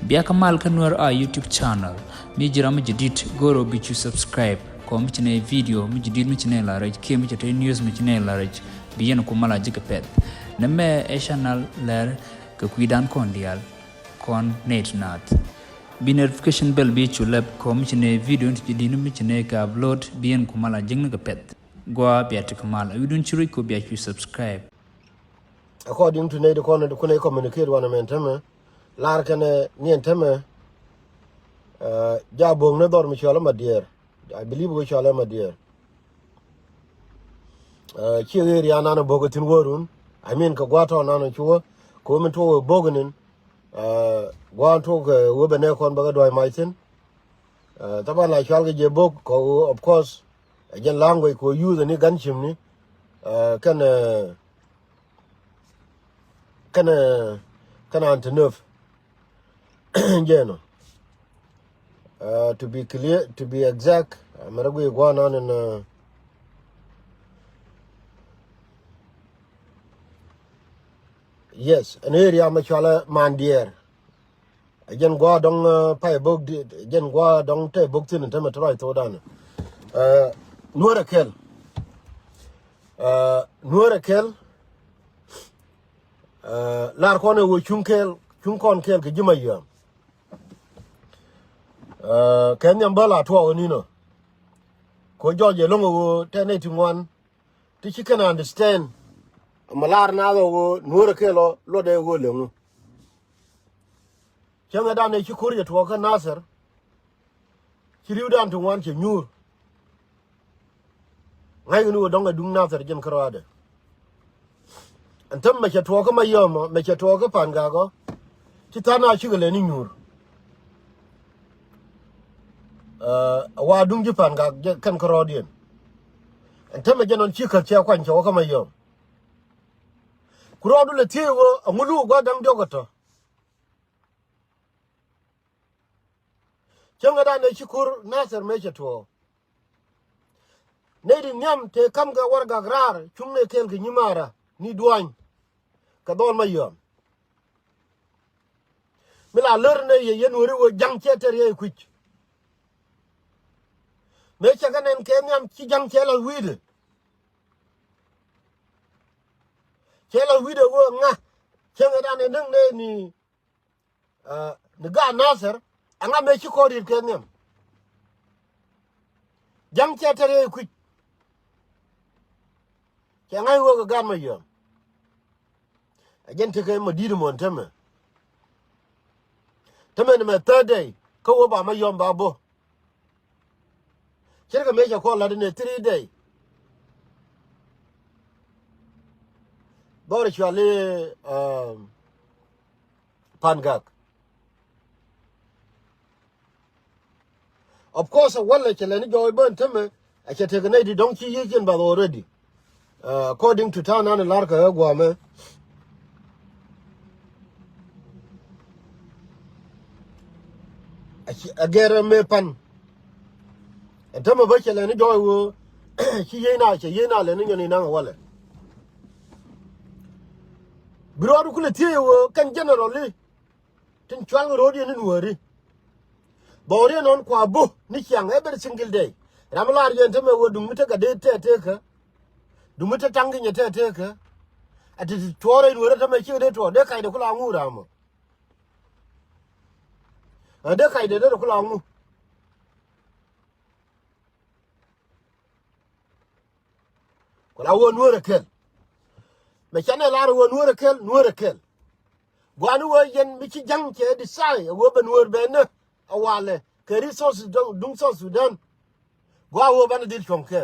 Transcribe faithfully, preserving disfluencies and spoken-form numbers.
Bia kɛ mal kä Nuer Eye YouTube channel. Mi ji̱ ram mi jadid, go̱o̱r ɔ bi cu subscribe. Kɔ mi ci nɛ video mi jadid, mi ci nɛ la rɛc, kiɛ mi ci te news mi ci nɛ la rɛc, bi yɛn ku mal a ji̱ kɛ pɛth. Nɛmɛ ɛ channel Lɛr kɛ kui̱dan kɔn diaal, kɔn nɛy ti naath. Bi notification bell bi cu lɛp, kɔ mi ci nɛ video ti jadid mi ci nɛ kɛ upload, bi yɛn ku mal a ji̱ ni kɛ pɛth. Gua bia ti kɛ mal, a wi̱dun ci ruc kɔ bia cu subscribe. According to nɛy ti kɔn ti kunɛ communicate wanɛ mɛn tämɛ, lar kɛnɛ niɛn tämɛ, uh, ja bo̱k ni dhɔr mi cɔl ɛ Madiɛɛr. I believe wee cɔl ɛ Madiɛɛr. Uh, ci area nan bo̱k ɛ thi̱n wä run. I mean, kɛ gua̱a̱th tɔ̱ nan cuɔ, kɛ wä min tuɔk wee bo̱k nin, uh, gua̱a̱th tuɔk, uh, wee bɛ nɛ kɔn bɛ kɛ dua̱c mac thi̱n. Uh, thaban la cual kɛ jɛ bo̱k, kɔ, of course, ɛ jɛn language kɔ use ni gan cim ni, uh, kɛn, uh, kɛn, uh, kɛn Antonov. Jɛn ɔ. Uh, to be clear, to be exact, uh, mɛrɛ gui gua̱a̱th nan in, uh, yes, ɛn area mɛ cual ɛ Mandiɛɛr. Ɛ jɛn gua̱a̱th dɔ̱ŋ, uh, pay bo̱k di, ɛ jɛn gua̱a̱th dɔ̱ŋ te bo̱k thi̱n tämɛ tɔrɔc thokdan. Uh, Nuäär ɛ kɛl. Uh, Nuäär ɛ kɛl. Uh, lar kɔn ɛ wee cuŋ kɛl, cuŋ kɔn kɛl kɛ ji̱ Mayɔm. Uh, kɛ nhiam bä la tuɔɔk ɛ ni̱n ɔ. Kɛ jɔɔc ɛ lo̱ŋ ɛ wee tɛn ɛ ti ŋuan. Ti ci kɛn understand. Mɛ lar naath ɔ ɣöö Nuäär ɛ kɛl ɔ luɔtdɛ ɣöö leŋ ŋu. Cäŋɛ dan ɛ ci ko̱r yɛ tuɔɔk kä Nathir. Ci ri̱wdan ti ŋuan cɛ nyuur. Ŋa̱ckɛ ni ɣöö dɔ̱ŋ ɛ duŋ Nathir jɛn kärɔaadɛ. Ɛn täm mɛ cɛ tuɔɔk kä Mayɔm ɔ, mɛ cɛ tuɔɔk kä Pangak ɔ. Ci tha̱a̱ŋ a cikɛ lɛ ni nyuur. Ɛ, wa duŋ ji̱ Pangak jɛ kɛn kärɔɔdiɛn. Ɛn tämɛ jɛ nɔn ci käth cɛ kuany cɛ wä kä Mayɔm. Ku rɔɔdu lɛ thiec ɣöö aŋu luk gua̱a̱th da̱ŋ diɔ̱k ɛ tɔ̱. Cäŋɛ dan ɛ ci ko̱r Nathir mëë cɛ tuɔɔk. Nɛy ti nhiam tëë ka̱m kɛ warɛgak raar cuŋ nɛ kɛɛl kɛ nyimaarä ni duany. Kɛ dhɔl Mayɔm. Mi la lär nɛ yɛ yɛn weri wä ja̱ŋ cɛ tɛr yɛ kui̱c. Mëë cɛ kɛ nɛn kɛ nhiam ci ja̱ŋ cɛ la wi̱i̱dɛ. Cɛ la wi̱i̱dɛ wä ŋa cäŋɛ dan ɛ näŋ nɛ ni, uh, ni gaat Nathir, ɛŋa mëë ci kɔn ri̱t kɛ nhiam. Ja̱ŋ cɛ tɛr yɛ kui̱c. Cɛ ŋa̱c wä kɛ gaat Mayɔm. Ɛ jɛn tekɛ mɛ di̱t mɔn tämɛ. Tämɛ ni mɛ third day, kä wä ba Mayɔm ba bo̱. Ce̱tkɛ mëë cɛ kɔn la̱t ni three day. Dhɔr cuali, um, Pangak. Of course, walɛ cɛ lɛ ni jɔɔc bän tämɛ, a cɛ tekɛ nɛy di dɔ̱ŋ ci yiëë cin bath already. Uh, according to ta̱a̱ nan lar kɛ ɣä guamɛ. A ci, a gɛr ɛ mëë pan. Ɛn tämɛ bä cɛ lɛ ni jɔɔc wee, ci yiëë na, cɛ yiëë na lɛ ni nyɔn inaŋ walɛ. Bi rɔɔdu kulɛ thiec wee kɛn general i̱. Tin cual ŋä ro̱o̱diɛn ni nuääri. Dhɔriɛn nɔn kua bo̱ ni ciaŋ every single day. Ram lar yɛn tämɛ wee duŋ mi tekɛ dee tɛɛtɛɛkä. Duŋ mi te taŋ kinyɛ tɛɛtɛɛkä. A ti ti cuɔɔr rɛy nuääri tämɛ cikɛ dee tuɔɔk dee kac dee kula ŋu ram ɔ. Ɛ dee kac dee dee kula ŋu. Ku la wä Nuäär ɛ kɛl. Mɛ canɛ lar wä Nuäär ɛ kɛl, Nuäär ɛ kɛl. Gua̱a̱ni wä yɛn mi ci ja̱ŋ cɛ decide wä bɛ Nuäär bɛ nä a walɛ kɛ ri South Sudan, duŋ South Sudan. Gua̱a̱ wä banɛ dhil cuɔ̱ŋ kɛl.